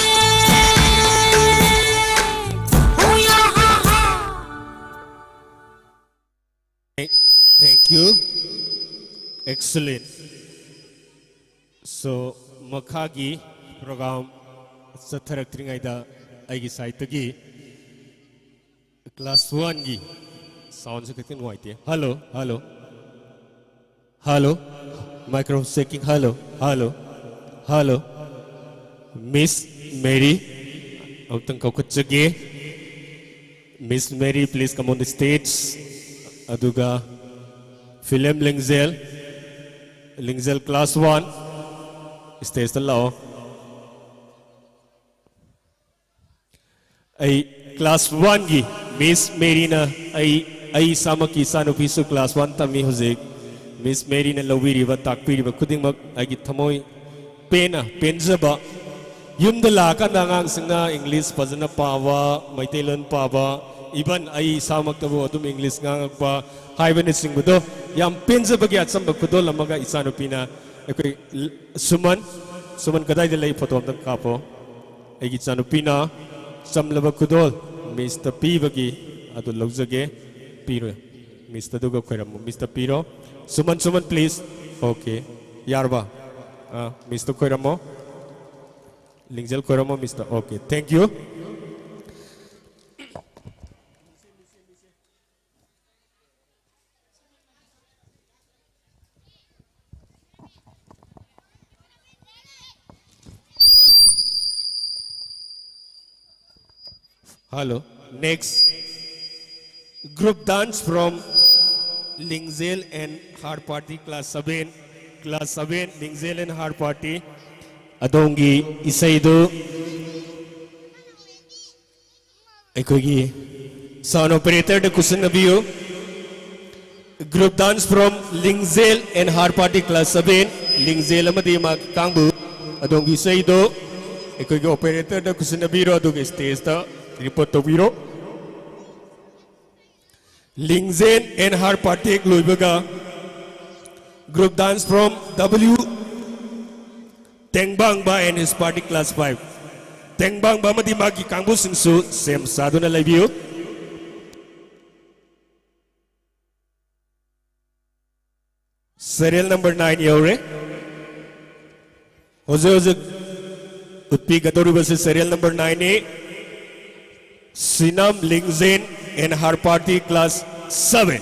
ꯍꯣꯌꯥ ꯍꯥ ꯍꯥ꯫ Thank you. Excellent. So, ꯃꯈꯥꯒꯤ program ꯆꯠꯊꯔꯛꯇ꯭ꯔꯤꯉꯩꯗ ꯑꯩꯒꯤ sideꯇꯒꯤ class oneꯒꯤ soundꯁꯦ ꯈꯤꯇꯪ ꯅꯨꯡꯉꯥꯏꯇꯦ꯫ Hello, hello. Hello. Microphone checking. Hello, hello, hello. Miss Mary, ꯑꯃꯨꯛꯇꯪ ꯀꯧꯈꯠꯆꯒꯦ꯫ Miss Mary, please come on the stage. ꯑꯗꯨꯒ Film ꯂꯤꯡꯖꯦꯜ, ꯂꯤꯡꯖꯦꯜ class one, stageꯇ ꯂꯥꯛꯑꯣ꯫ ꯑꯩ class oneꯒꯤ Miss Maryꯅ, ꯑꯩ, ꯑꯩ ꯏꯁꯥꯃꯛꯀꯤ ꯏꯆꯥꯅꯨꯄꯤꯁꯨ class one ꯇꯝꯃꯤ ꯍꯧꯖꯤꯛ꯫ Miss Maryꯅ ꯂꯧꯕꯤꯔꯤꯕ, ꯇꯥꯛꯄꯤꯔꯤꯕ ꯈꯨꯗꯤꯡꯃꯛ ꯑꯩꯒꯤ ꯊꯃꯣꯏ ꯄꯦꯟꯅ ꯄꯦꯟꯖꯕ, ꯌꯨꯝꯗ ꯂꯥꯛꯑꯀꯥꯟꯗ ꯑꯉꯥꯡꯁꯤꯡꯅ English ꯐꯖꯅ ꯄꯥꯕ, ꯃꯩꯇꯩꯂꯣꯟ ꯄꯥꯕ, even ꯑꯩ ꯏꯁꯥꯃꯛꯇꯕꯨ ꯑꯗꯨꯝ English ꯉꯥꯡꯉꯛꯄ ꯍꯥꯏꯕꯅꯆꯤꯡꯕꯗꯣ ꯌꯥꯝ ꯄꯦꯟꯖꯕꯒꯤ ꯑꯆꯝꯕ ꯈꯨꯗꯣꯜ ꯑꯃꯒ ꯏꯆꯥꯅꯨꯄꯤꯅ ꯑꯩꯈꯣꯏ ꯁꯨꯃꯟ, ꯁꯨꯃꯟ ꯀꯗꯥꯏꯗ ꯂꯩ? Photo ꯑꯝꯇꯪ ꯀꯥꯞꯄꯣ꯫ ꯑꯩꯒꯤ ꯏꯆꯥꯅꯨꯄꯤꯅ ꯆꯝꯂꯕ ꯈꯨꯗꯣꯜ ꯃꯤꯁꯇ ꯄꯤꯕꯒꯤ ꯑꯗꯨ ꯂꯧꯖꯒꯦ꯫ ꯄꯤꯔꯣ꯫ ꯃꯤꯁꯇ ꯑꯗꯨꯒ ꯈꯣꯏꯔꯝꯃꯨ꯫ ꯃꯤꯁꯇ ꯄꯤꯔꯣ꯫ ꯁꯨꯃꯟ, ꯁꯨꯃꯟ, please꯫ Okay꯫ ꯌꯥꯔꯕ? ꯑꯥ, ꯃꯤꯁꯇ ꯈꯣꯏꯔꯝꯃꯣ꯫ ꯂꯤꯡꯖꯦꯜ ꯈꯣꯏꯔꯝꯃꯣ, ꯃꯤꯁꯇ꯫ Okay, thank you꯫ Hello. Next, group dance from Lingzel and Har Party, class seven. Class seven, Lingzel and Har Party. ꯑꯗꯣꯝꯒꯤ ꯏꯁꯩꯗꯨ ꯑꯩꯈꯣꯏꯒꯤ sound operator the ꯈꯨꯠꯁꯤꯟꯅꯕꯤꯌꯨ꯫ Group dance from Lingzel and Har Party, class seven. ꯂꯤꯡꯖꯦꯜ ꯑꯃꯗꯤ ꯃꯍꯥꯛꯀꯤ ꯀꯥꯡꯕꯨ꯫ ꯑꯗꯣꯝꯒꯤ ꯏꯁꯩꯗꯣ ꯑꯩꯈꯣꯏꯒꯤ operator ꯗ ꯈꯨꯠꯁꯤꯟꯅꯕꯤꯔꯣ, ꯑꯗꯨꯒ stage ꯇ report ꯇꯧꯕꯤꯔꯣ꯫ ꯂꯤꯡꯖꯦꯜ and Har Party ꯍꯦꯛ ꯂꯣꯏꯕꯒ group dance from W ꯇꯦꯡꯕꯥꯡꯕ and his party, class five. ꯇꯦꯡꯕꯥꯡꯕ ꯑꯃꯗꯤ ꯃꯥꯒꯤ ꯀꯥꯡꯕꯨꯁꯤꯡꯁꯨ ꯁꯦꯝ ꯁꯥꯗꯨꯅ ꯂꯩꯕꯤꯌꯨ꯫ Serial number nine ꯌꯧꯔꯦ꯫ ꯍꯧꯖꯤꯛ ꯍꯧꯖꯤꯛ ꯎꯠꯄꯤꯒꯗꯧꯔꯤꯕꯁꯤ serial number nine ꯅꯤ꯫ ꯁꯤꯅꯝ ꯂꯤꯡꯖꯦꯟ and Har Party, class seven꯫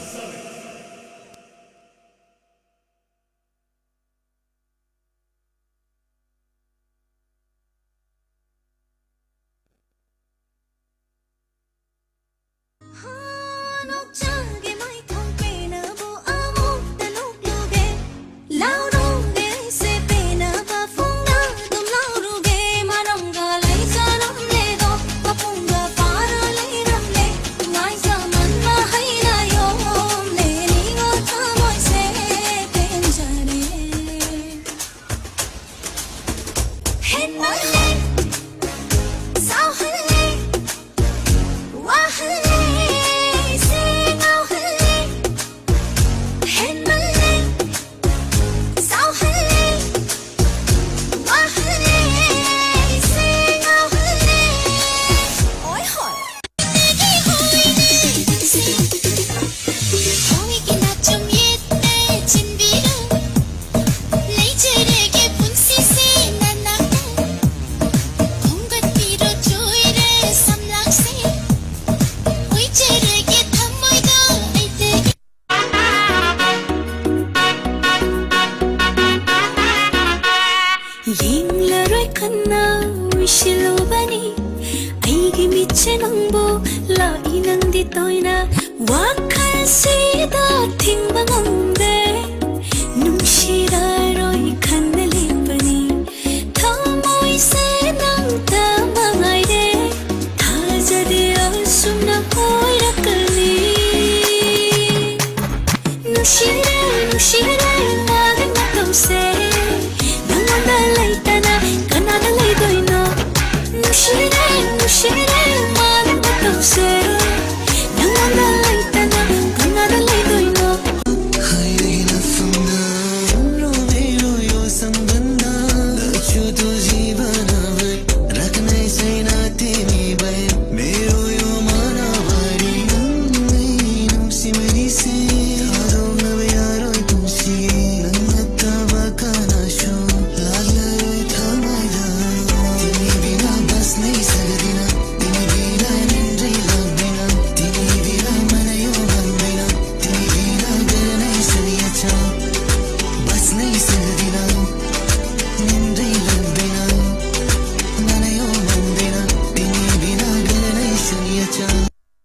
ꯅꯨꯡꯁꯤꯔꯦ, ꯅꯨꯡꯁꯤꯔꯦ, ꯃꯥꯒꯤ ꯃꯇꯧꯁꯦ꯫ ꯅꯪꯉꯣꯟꯗ ꯂꯩꯇꯅ ꯀꯅꯥꯗ ꯂꯩꯗꯣꯏꯅꯣ? ꯅꯨꯡꯁꯤꯔꯦ, ꯅꯨꯡꯁꯤꯔꯦ, ꯃꯥꯒꯤ ꯃꯇꯧꯁꯦ꯫ ꯅꯪꯉꯣꯟꯗ ꯂꯩꯇꯅ ꯀꯅꯥꯗ ꯂꯩꯗꯣꯏꯅꯣ?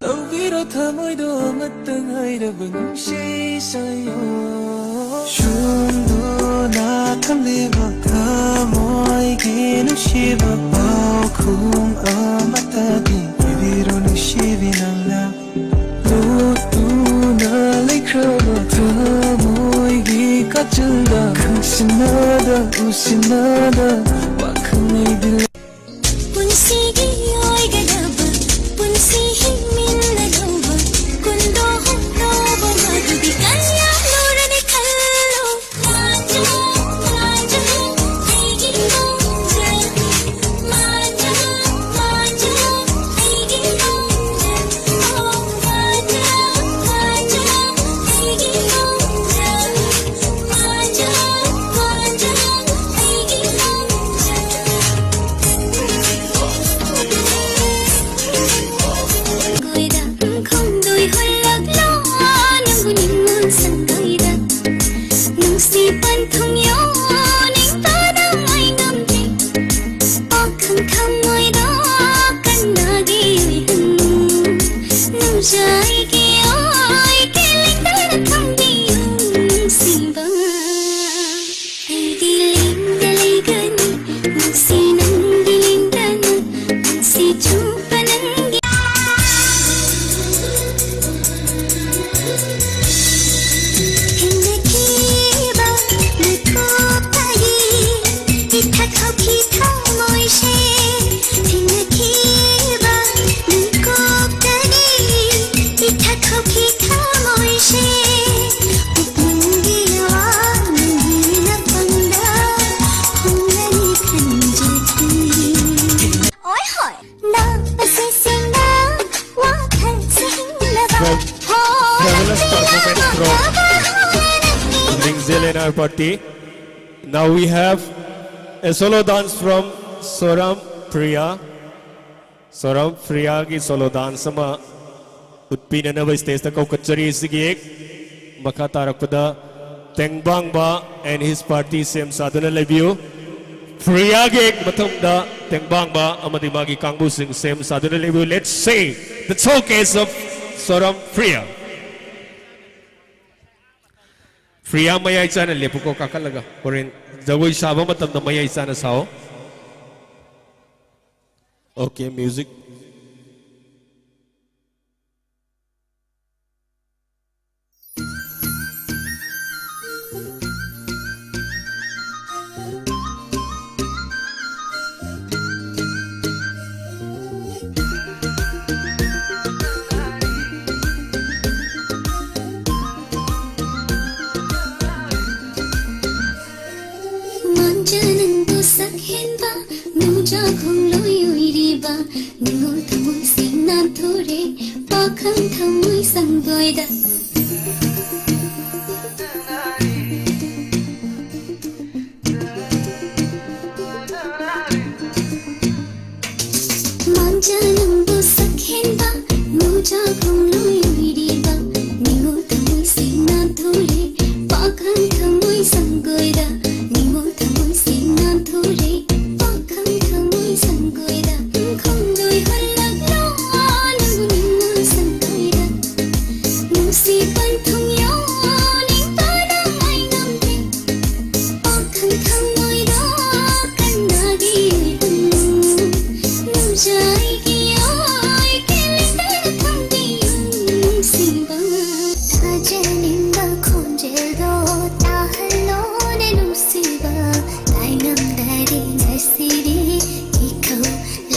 ꯇꯧꯕꯤꯔꯣ ꯊꯃꯣꯏꯗꯣ ꯑꯃꯠꯇ ꯉꯥꯏꯔꯕ ꯅꯨꯡꯁꯤ ꯁꯥꯏꯌꯣ꯫ ꯁꯣꯝꯗꯣ ꯅꯥꯀꯜꯂꯤꯕ ꯊꯃꯣꯏꯒꯤ ꯅꯨꯡꯁꯤꯕ ꯄꯥꯎꯈꯨꯝ ꯑꯃꯠꯇꯗꯤ ꯄꯤꯕꯤꯔꯣ ꯅꯨꯡꯁꯤꯕꯤ ꯅꯪꯅ꯫ ꯂꯣꯠꯇꯨꯅ ꯂꯩꯈ꯭ꯔꯕ ꯊꯃꯣꯏꯒꯤ ꯀꯥꯆꯤꯟꯗ ꯈꯪꯁꯤꯟꯅꯗ ꯎꯁꯤꯟꯅꯗ ꯋꯥꯈꯜ ꯑꯩꯗꯤ ꯄꯨꯟꯁꯤꯒꯤ ꯑꯣꯏꯒꯗꯕ, ꯄꯨꯟꯁꯤ ꯍꯤꯡꯃꯤꯟꯅꯗꯧꯕ, ꯀꯨꯟꯗꯣ ꯍꯨꯝꯗꯣꯕ ꯃꯗꯨꯗꯤ ꯀꯟꯌꯥ ꯂꯨꯔꯅꯤ ꯈꯜꯂꯣ꯫ ꯃꯥꯟꯖꯧ, ꯃꯥꯟꯖꯧ, ꯑꯩꯒꯤ ꯈꯣꯟꯖꯦꯜ꯫ ꯃꯥꯟꯖꯧ, ꯃꯥꯟꯖꯧ, ꯑꯩꯒꯤ ꯈꯣꯟꯖꯦꯜ꯫ ꯑꯣ, ꯃꯥꯟꯖꯧ, ꯃꯥꯟꯖꯧ, ꯑꯩꯒꯤ ꯈꯣꯟꯖꯦꯜ꯫ ꯑꯩꯗꯤ ꯂꯦꯡꯗ ꯂꯩꯒꯅꯤ, ꯅꯨꯡꯁꯤ ꯅꯪꯒꯤ ꯂꯦꯡꯗꯅ, ꯅꯨꯡꯁꯤ ꯆꯨꯞꯄ ꯅꯪꯒꯤ And our party. Now we have a solo dance from Soram Priya. Soram Priya ꯒꯤ solo dance ꯑꯃ ꯎꯠꯄꯤꯅꯅꯕ stage ꯇ ꯀꯧꯈꯠꯆꯔꯤ꯫ ꯁꯤꯒꯤ ꯍꯦꯛ ꯃꯈꯥ ꯇꯥꯔꯛꯄꯗ ꯇꯦꯡꯕꯥꯡꯕ and his party ꯁꯦꯝ ꯁꯥꯗꯨꯅ ꯂꯩꯕꯤꯌꯨ꯫ ꯄ꯭ꯔꯤꯌꯥꯒꯤ ꯍꯦꯛ ꯃꯊꯪꯗ ꯇꯦꯡꯕꯥꯡꯕ ꯑꯃꯗꯤ ꯃꯥꯒꯤ ꯀꯥꯡꯕꯨꯁꯤꯡ ꯁꯦꯝ ꯁꯥꯗꯨꯅ ꯂꯩꯕꯤꯌꯨ꯫ Let's see the showcase of Soram Priya. Priya, ꯃꯌꯥꯏ ꯆꯥꯅ ꯂꯦꯞꯄꯨꯀꯣ, ꯀꯥꯈꯠꯂꯒ꯫ ꯍꯣꯔꯦꯟ ꯖꯒꯣꯏ ꯁꯥꯕ ꯃꯇꯝꯗ ꯃꯌꯥꯏ ꯆꯥꯅ ꯁꯥꯑꯣ꯫ Okay, music. ꯃꯥꯟꯖꯅꯪꯕꯨ ꯁꯛꯍꯦꯟꯕ, ꯅꯨꯡꯖꯥ ꯈꯣꯡꯂꯣꯏ ꯑꯣꯏꯔꯤꯕ, ꯅꯤꯉꯣꯜ ꯊꯃꯣꯏꯁꯤꯡ ꯅꯥꯟꯊꯣꯔꯦ, ꯄꯥꯈꯪ ꯊꯃꯣꯏ ꯁꯪꯒꯣꯏꯗ꯫ ꯃꯥꯟꯖꯅꯪꯕꯨ ꯁꯛꯍꯦꯟꯕ, ꯅꯨꯡꯖꯥ ꯈꯣꯡꯂꯣꯏ ꯑꯣꯏꯔꯤꯕ, ꯅꯤꯉꯣꯜ ꯊꯃꯣꯏꯁꯤꯡ ꯅꯥꯟꯊꯣꯔꯦ, ꯄꯥꯈꯪ ꯊꯃꯣꯏ ꯁꯪꯒꯣꯏꯗ, ꯅꯤꯉꯣꯜ ꯊꯃꯣꯏꯁꯤꯡ ꯅꯥꯟꯊꯣꯔꯦ, ꯄꯥꯈꯪ ꯊꯃꯣꯏ ꯁꯪꯒꯣꯏꯗ, ꯈꯣꯡꯂꯣꯏ ꯍꯣꯜꯂꯛꯂꯣ, ꯅꯪꯕꯨ ꯅꯤꯡꯉꯣꯜ ꯁꯪꯒꯣꯏꯗ, ꯅꯨꯡꯁꯤ ꯄꯟꯊꯨꯡ ꯌꯧꯅꯤꯡꯕꯅ ꯉꯥꯏ ꯉꯝꯗꯦ꯫ ꯋꯥꯈꯜ ꯊꯃꯣꯏꯗ ꯀꯅꯥꯒꯤ ꯑꯣꯏꯕꯅꯣ? ꯅꯨꯡꯖꯥꯏꯒꯤ ꯑꯣꯏꯒꯦ ꯂꯦꯡꯗꯅ ꯊꯝꯕꯤꯌꯨ ꯅꯨꯡꯁꯤꯕ꯫ ꯊꯥꯖꯅꯤꯡꯕ ꯈꯣꯟꯖꯦꯜꯗꯣ ꯇꯥꯍꯜꯂꯣꯅꯦ ꯅꯨꯡꯁꯤꯕ꯫ ꯇꯥꯏꯉꯝꯗꯔꯦ ꯉꯁꯤꯗꯤ ꯏꯈꯧ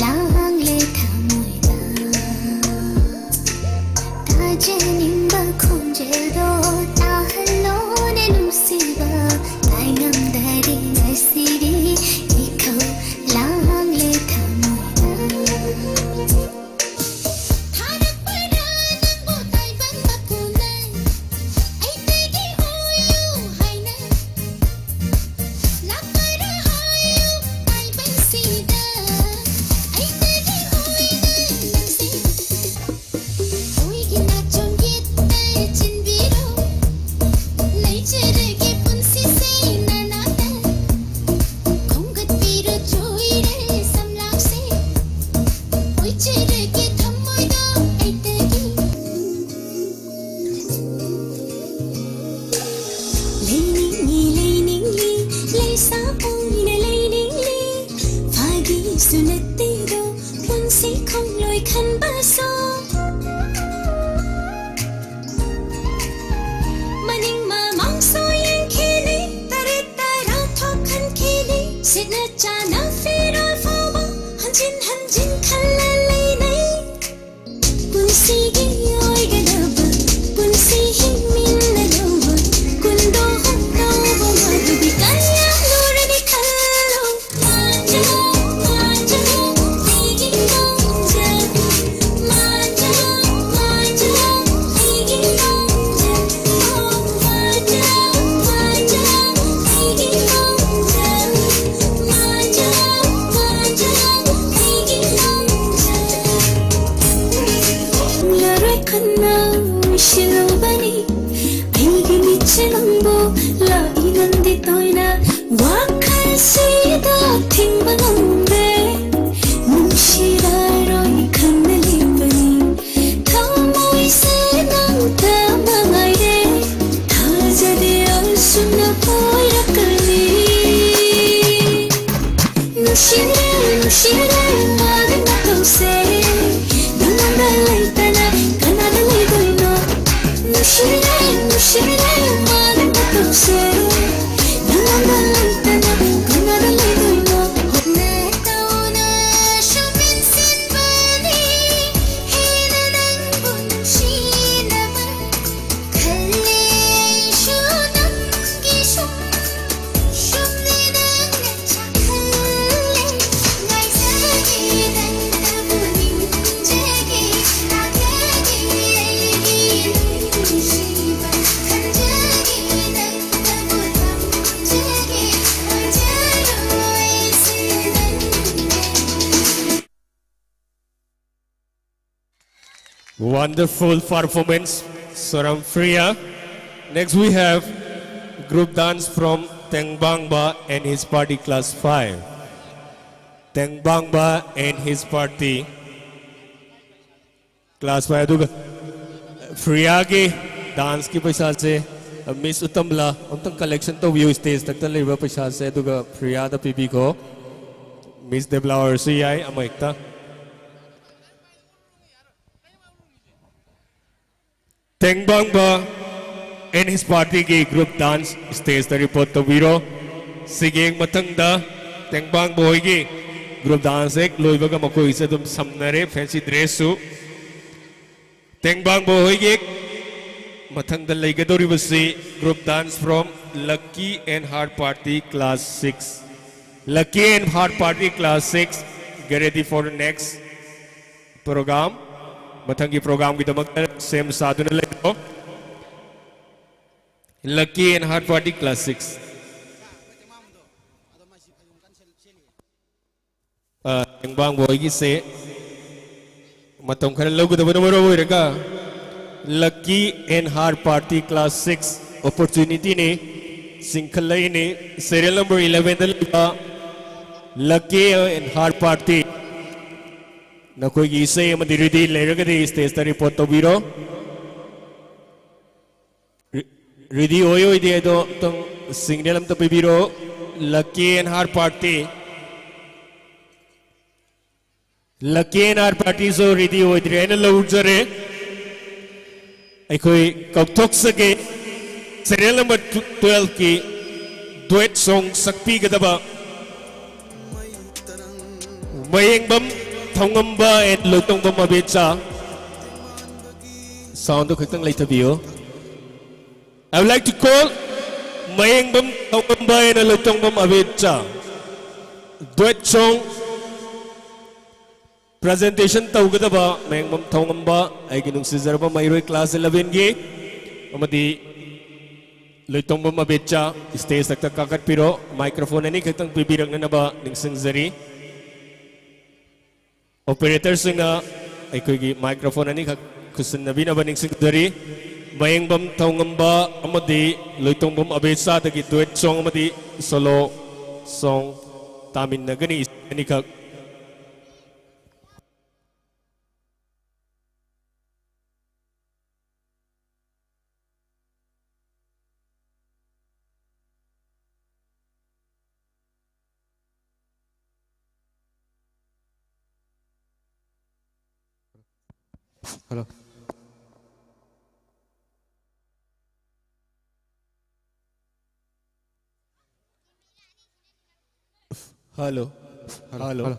ꯂꯥꯡꯂꯦ ꯊꯃꯣꯏꯗ꯫ ꯇꯥꯖꯅꯤꯡꯕ ꯈꯣꯟꯖꯦꯜꯗꯣ ꯇꯥꯍꯜꯂꯣꯅꯦ ꯅꯨꯡꯁꯤꯕ꯫ ꯇꯥꯏꯉꯝꯗꯔꯦ ꯉꯁꯤꯗꯤ ꯏꯈꯧ ꯂꯥꯡꯂꯦ ꯊꯃꯣꯏꯗ꯫ ꯊꯥꯔꯛꯄꯔꯥ ꯅꯪꯕꯨ ꯇꯥꯏꯕꯪ ꯃꯄꯨꯅ? ꯑꯩꯇꯒꯤ ꯑꯣꯏꯌꯨ ꯍꯥꯏꯅ ꯅꯨꯡꯁꯤꯂꯨꯕꯅꯤ ꯑꯩꯒꯤ ꯃꯤꯠꯁꯦ ꯅꯪꯕꯨ ꯂꯥꯛꯏ ꯅꯪꯗꯤ ꯇꯣꯏꯅ ꯋꯥꯈꯜꯁꯤꯗ ꯊꯤꯡꯕ ꯉꯝꯗꯦ ꯅꯨꯡꯁꯤꯔꯔꯣꯏ ꯈꯟꯅ ꯂꯩꯕꯅꯤ ꯊꯃꯣꯏꯁꯦ ꯅꯪꯇ ꯃꯉꯥꯏꯔꯦ ꯊꯥꯖꯗꯦ ꯑꯁꯨꯝꯅ ꯑꯣꯏꯔꯛꯀꯅꯤ ꯅꯨꯡꯁꯤꯔꯦ ꯅꯨꯡꯁꯤꯔꯦ ꯃꯥꯒꯤ ꯃꯇꯧꯁꯦ ꯅꯪꯉꯣꯟꯗ ꯂꯩꯇꯅ ꯀꯅꯥꯗ ꯂꯩꯗꯣꯏꯅꯣ ꯅꯨꯡꯁꯤꯔꯦ ꯅꯨꯡꯁꯤꯔꯦ ꯃꯥꯒꯤ ꯃꯇꯧꯁꯦ ꯅꯪꯉꯣꯟꯗ ꯂꯩꯇꯅ ꯀꯅꯥꯗ ꯂꯩꯗꯣꯏꯅꯣ ꯍꯣꯠꯅ ꯇꯧꯅ ꯁꯨꯝ ꯏꯟꯁꯤꯟꯕꯅꯤ ꯍꯦꯟꯅ ꯅꯪꯕꯨ ꯅꯨꯡꯁꯤꯅꯕ ꯈꯜꯂꯦ ꯑꯩꯁꯨ ꯅꯪꯒꯤ ꯁꯨꯝ ꯁꯨꯝꯅꯦ ꯅꯪꯅ ꯆꯥꯛꯍꯜꯂꯦ ꯉꯥꯏꯖꯒꯦ ꯅꯪꯅꯕꯨ ꯅꯤꯡꯖꯒꯦ ꯂꯥꯛꯆꯒꯦ ꯑꯩꯒꯤ ꯅꯨꯡꯁꯤꯕ ꯈꯟꯖꯒꯦ ꯅꯪꯅꯕꯨ ꯊꯝꯖꯒꯦ ꯑꯣꯏꯖꯔꯣ ꯑꯩꯁꯦ ꯅꯪꯒꯤ Wonderful performance, Soram Priya. Next we have group dance from Tengbangba and his party class five. Tengbangba and his party class five. ꯑꯗꯨꯒ ꯐ꯭ꯔꯤꯌꯥꯒꯤ ꯗꯥꯟꯁꯀꯤ ꯄꯩꯁꯥꯁꯦ ꯃꯤꯁ ꯎꯇꯝꯂꯥ ꯑꯝꯇꯪ ꯀꯂꯦꯛꯁꯟ ꯇꯧꯕꯤꯌꯨ ꯁ꯭ꯇꯦꯖꯇ ꯂꯩꯔꯤꯕ ꯄꯩꯁꯥꯁꯦ ꯑꯗꯨꯒ ꯐ꯭ꯔꯤꯌꯥꯗ ꯄꯤꯕꯤꯈꯣ ꯃꯤꯁ ꯗꯦꯕ꯭ꯂꯥ ꯑꯣꯏꯔꯁꯨ ꯌꯥꯏ ꯑꯃ ꯍꯦꯛꯇ Tengbangba and his party ꯒꯤ group dance stage ꯇ report ꯇꯧꯕꯤꯔꯣ꯫ ꯁꯤꯒꯤ ꯃꯊꯪꯗ ꯇꯦꯡꯕꯥꯡꯕ ꯍꯣꯏꯒꯤ group dance ꯍꯦꯛ ꯂꯣꯏꯕꯒ ꯃꯈꯣꯏꯒꯤꯁꯦ ꯑꯗꯨꯝ ꯁꯝꯅꯔꯦ fancy dress ꯁꯨ꯫ ꯇꯦꯡꯕꯥꯡꯕ ꯍꯣꯏꯒꯤ ꯃꯊꯪꯗ ꯂꯩꯒꯗꯧꯔꯤꯕꯁꯤ group dance from Lucky and Heart Party class six꯫ Lucky and Heart Party class six, get ready for the next program꯫ ꯃꯊꯪꯒꯤ program ꯒꯤꯗꯃꯛꯇ ꯁꯦꯝ ꯁꯥꯗꯨꯅ ꯂꯩꯔꯣ꯫ Lucky and Heart Party class six꯫ ꯑ, ꯇꯦꯡꯕꯥꯡꯕ ꯍꯣꯏꯒꯤꯁꯦ ꯃꯇꯝ ꯈꯔ ꯂꯧꯒꯗꯕꯅ ꯃꯔꯝ ꯑꯣꯏꯔꯒ Lucky and Her Party Class six opportunity ꯅꯤ, ꯆꯤꯡꯈꯠꯂꯛꯏꯅꯤ꯫ Serial number eleven ꯗ ꯂꯩꯕ Lucky and Her Party꯫ ꯅꯈꯣꯏꯒꯤ ꯏꯁꯩ ꯑꯃꯗꯤ ready ꯂꯩꯔꯒꯗꯤ stage ꯇ report ꯇꯧꯕꯤꯔꯣ꯫ Re-, ready ꯑꯣꯏ ꯑꯣꯏꯗꯦ ꯑꯗꯣ ꯑꯝꯇꯪ signal ꯑꯝꯇ ꯄꯤꯕꯤꯔꯣ꯫ Lucky and Her Party꯫ Lucky and Her Party ꯁꯨ ready ꯑꯣꯏꯗ꯭ꯔꯦ ꯍꯥꯏꯅ ꯂꯧꯖꯔꯦ꯫ ꯑꯩꯈꯣꯏ ꯀꯧꯊꯣꯛꯆꯒꯦ, serial number twelve ꯀꯤ duet song ꯁꯛꯄꯤꯒꯗꯕ Mayengbam ꯊꯧꯉꯝꯕ and Loitongbam ꯑꯕꯦꯆꯥ꯫ Sound ꯗꯨ ꯈꯛꯇꯪ ꯂꯩꯊꯕꯤꯌꯨ꯫ I would like to call Mayengbam ꯊꯧꯉꯝꯕ and Loitongbam ꯑꯕꯦꯆꯥ꯫ Duet song presentation ꯇꯧꯒꯗꯕ ꯃꯌꯦꯡꯕꯝ ꯊꯧꯉꯝꯕ, ꯑꯩꯒꯤ ꯅꯨꯡꯁꯤꯖꯔꯕ ꯃꯍꯩꯔꯣꯏ class eleven ꯒꯤ, ꯑꯃꯗꯤ ꯂꯣꯏꯇꯣꯡꯕꯝ ꯑꯕꯦꯆꯥ, stage ꯊꯛꯇ ꯀꯥꯈꯠꯄꯤꯔꯣ꯫ Microphone ꯑꯅꯤꯈꯛꯇꯪ ꯄꯤꯕꯤꯔꯛꯅꯅꯕ ꯅꯤꯡꯁꯤꯡꯖꯔꯤ꯫ Operator ꯁꯤꯡꯅ ꯑꯩꯈꯣꯏꯒꯤ microphone ꯑꯅꯤꯈꯛ ꯈꯨꯠꯁꯤꯟꯅꯕꯤꯅꯕ ꯅꯤꯡꯁꯤꯡꯖꯔꯤ꯫ ꯃꯌꯦꯡꯕꯝ ꯊꯧꯉꯝꯕ ꯑꯃꯗꯤ ꯂꯣꯏꯇꯣꯡꯕꯝ ꯑꯕꯦꯆꯥꯗꯒꯤ duet song ꯑꯃꯗꯤ solo song ꯇꯥꯃꯤꯟꯅꯒꯅꯤ, ꯏꯁꯩ ꯑꯅꯤꯈꯛ꯫ Hello. Hello. Hello. Hello. Hello.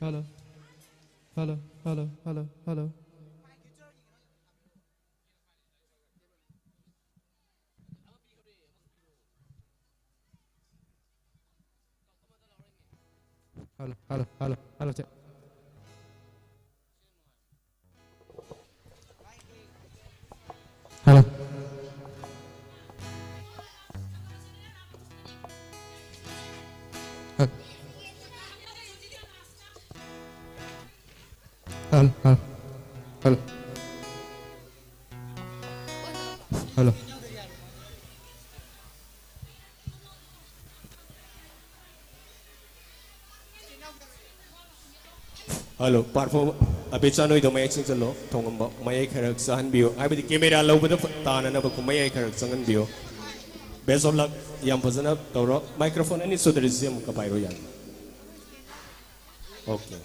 Hello. Hello, hello, hello, hello. Hello, hello, hello, hello, check. Hello. Hello. Hello, hello. Hello. Hello. Hello, perform-, ꯑꯕꯦꯆꯥ, ꯅꯣꯏꯗꯣ ꯃꯌꯦꯛ ꯆꯪꯁꯤꯜꯂꯣ, ꯊꯣꯡꯉꯝꯕ ꯃꯌꯦꯛ ꯈꯔ ꯆꯪꯍꯟꯕꯤꯌꯨ, ꯍꯥꯏꯕꯗꯤ camera ꯂꯧꯕꯗ ꯐ-, ꯇꯥꯅꯅꯕ ꯀꯨꯝꯍꯩ ꯈꯔ ꯆꯪꯍꯟꯕꯤꯌꯨ꯫ Best of luck, ꯌꯥꯝ ꯐꯖꯅ ꯇꯧꯔꯣ꯫ Microphone ꯑꯅꯤ ꯁꯨꯗ꯭ꯔꯗꯤ ꯁꯤ ꯑꯃꯨꯛꯀ ꯄꯥꯏꯔꯣ, ꯌꯥꯅꯤ꯫ Okay.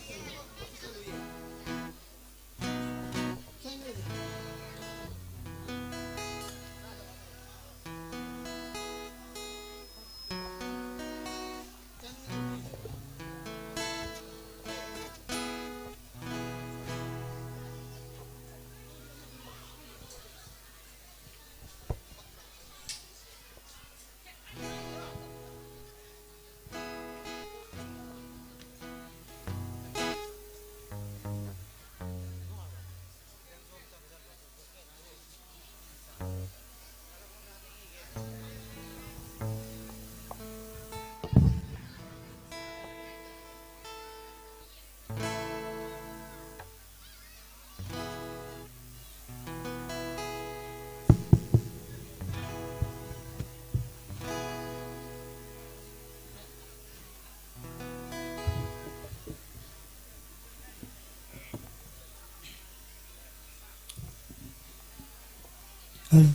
ꯍꯜꯂꯣ꯫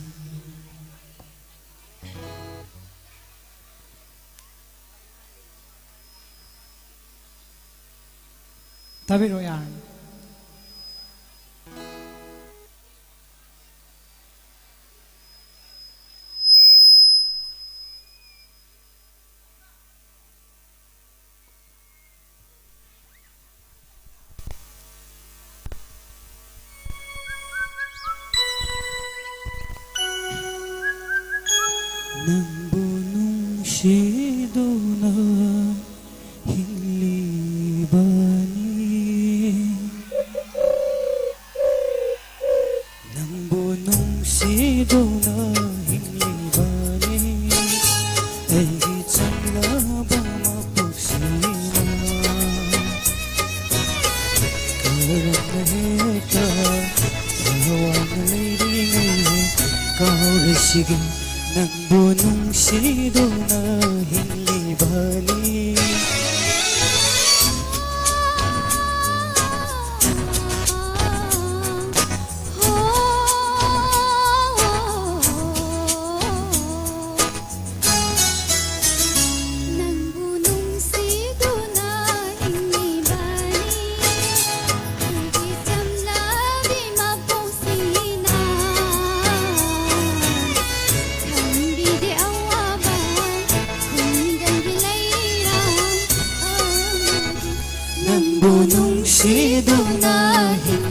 ꯇꯥꯕꯤꯔꯛꯑꯣ, ꯌꯥꯔꯅꯤ꯫ ꯅꯪꯕꯨ ꯅꯨꯡꯁꯤꯗꯨꯅ ꯍꯤꯡꯂꯤꯕꯅꯤ꯫ ꯅꯪꯕꯨ ꯅꯨꯡꯁꯤꯗꯨꯅ ꯍꯤꯡꯂꯤꯕꯅꯤ꯫ ꯑꯩꯒꯤ ꯆꯝꯂꯕ ꯃꯄꯣꯛꯁꯤꯅ ꯀꯔꯝꯅ ꯍꯦꯛꯇ ꯊꯋꯥꯏꯅ ꯂꯩꯔꯤꯉꯩ ꯀꯥꯎꯔꯁꯤꯒꯦ꯫ ꯅꯪꯕꯨ ꯅꯨꯡꯁꯤꯗꯨꯅ ꯍꯤꯡꯂꯤꯕꯅꯤ꯫ ꯅꯪꯕꯨ ꯅꯨꯡꯁꯤꯗꯨꯅ ꯍꯤꯡꯂꯤꯕꯅꯤ꯫ ꯑꯩꯒꯤ ꯆꯝꯂꯕꯤ ꯃꯄꯣꯛꯁꯤꯅ ꯈꯪꯕꯤꯗꯦ ꯑꯋꯥꯕ ꯈꯨꯡꯒꯪꯒꯤ ꯂꯩꯔꯥꯡ ꯑꯃꯗꯤ꯫ ꯅꯪꯕꯨ ꯅꯨꯡꯁꯤꯗꯨꯅ ꯍꯤꯡ